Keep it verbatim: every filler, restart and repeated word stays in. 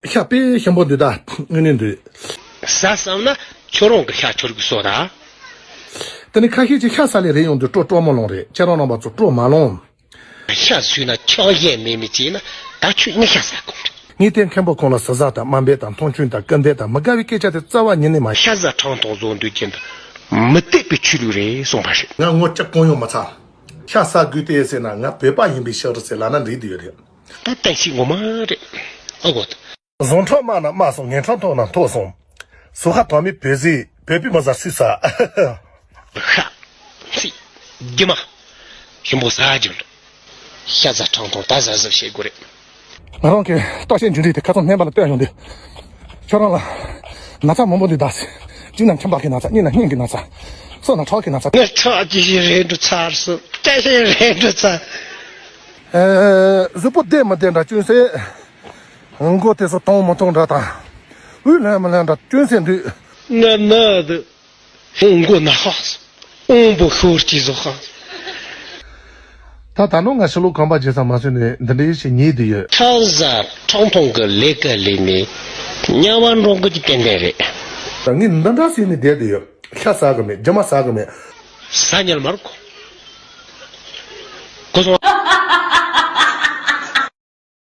ཤ་དཔེ་ཞིམ་པོ་འདུག་ད་དངོས་གནས་འདུག་ཟ་བསམ་ན་ཁྱོད་རང་གི་ཤ་ཁྱོད་ཀྱིས་གསོ་ད། དེ་ནི་ཁ་ཤས་ཀྱིས་ཤ་ཟ་ལེ་རེ་ཡོང་དུས་སྤྲོ་སྤྲོ་མོ་ལོང་རེད། ཁྱེད་རང་རྣམ་པ་ཚོ་སྤྲོ་མ་ལོང་། ཤ་ཟོས་ན་ཆགས་ཞེན་མེད་མི་ཅིག་ན་ད་ཁྱོད་ངའི་ཤ་ཟ་དགོས་རེད། ངས་དེ་མཁན་པོ་ཁོང་ལ་ཟ་ཟ་དང་དམའ་འབེབས་དང་མཐོང་ཆུང་དང་སྐུར་འདེབས་དང་མི་དགའ་བའི་སྐད་ཆ་དེ་རྩ་བ་ཉིད་ནས་མ། ཤ་ཟ་ཁྲག་འཐུང་བཟོ་འདོད་མཁན་དེ་མི་དད་པའི་ཆོས་ལུགས་རེད་གསུངས་པ་རེད། ང་ངོ་ལྕགས་གང་ཡང་མ་ཚ། ཤ་ཟ་དགོས་དེ་ཟེར་ན་ང་བོད་པ་ཡིན་པའི་ཕྱིར་ཟེར་ལབ་ན་འགྲིག་འདོད་རེད། ད་བསྟན་བཤིག་ངོ་མ་རེད། ཨ་གོ། ཟོང་ཁྲག་དམར་ན་དམར་སོང་། ངན་ཁྲག་མཐོ་ན་མཐོ་སོང་། ཟོག་ཁ་དྭངས་མའི་བོད་ཟས། བོད་པའི་མི་ཟ་སུས་ཟ། ཤ། ཚིག་རྒྱུ་མ། ཞིམ་པོ་ཟ་རྒྱུ་འདྲ། ཤ་ཟ་ཁྲག་འཐུང་ད་ཟ་ཟ་བྱེད་དགོས་རེད། ང་རང་གི་ལྟོ་ཆས་འཇུ་འདྲི་དེ་ཁ་སང་སྨན་པ་ལ་སྟོན་ཡོང་དུས། ཁྱོད་རང་ལ་ན་ཚ་མང་པོ་འདུག་ད། གཅིག་ན་མཆིན་པ་གི་ན་ཚ། གཉིས་ན་སྙིང་གི་ན་ཚ། གསུམ་ན་ཁྲག་གི་ན་ཚ། ངས་ཁྲག་ཅི་ཞིག་རེད་འགྲོ་ཚར་སོང་། སྐྲ་ཤད་རེད་འགྲོ་ཚར། ཨེ། གཟུགས་པོ་བདེ་མི་བདེ་འདྲ་ཅུང་ཟད། མགོ་དེ་ཚོ་ཐང་མི་ཐང་འདྲ་དང་། དབུགས་ལེན་མི་ལེན་འདྲ་ཅུང་ཟད་འདུག་ང་ན་འདི། ཧོང་མགོ་ན་ཧ། དབང་པོ་ཤོར་གྱི་བཟོ་ཧ། ད་ད་ནང་ང་ཕྱི་ལོགས་ཁང་པ་རྒྱག་ས་མ་སོང་ནས་འདི་འདྲའི་ཞིག་ཉལ་བསྡད་ཡོད། ཁྲག་ཟ་ཁྲག་འཐུང་གི་ལས་ཀ་ལས་ནས་དམྱལ་བ་འགྲོ་དགོས་ཀྱི་ཏན་ཏན་རེད། ད་ངས་འདི་འདྲ་ཟེར་ནས་བསྡད་བསྡད་ཡོད། ཤ་ཟ་གི་མེད། རྒྱུ་མ་ཟ་གི་མེད། ཟ་ཉལ་མར་གོ།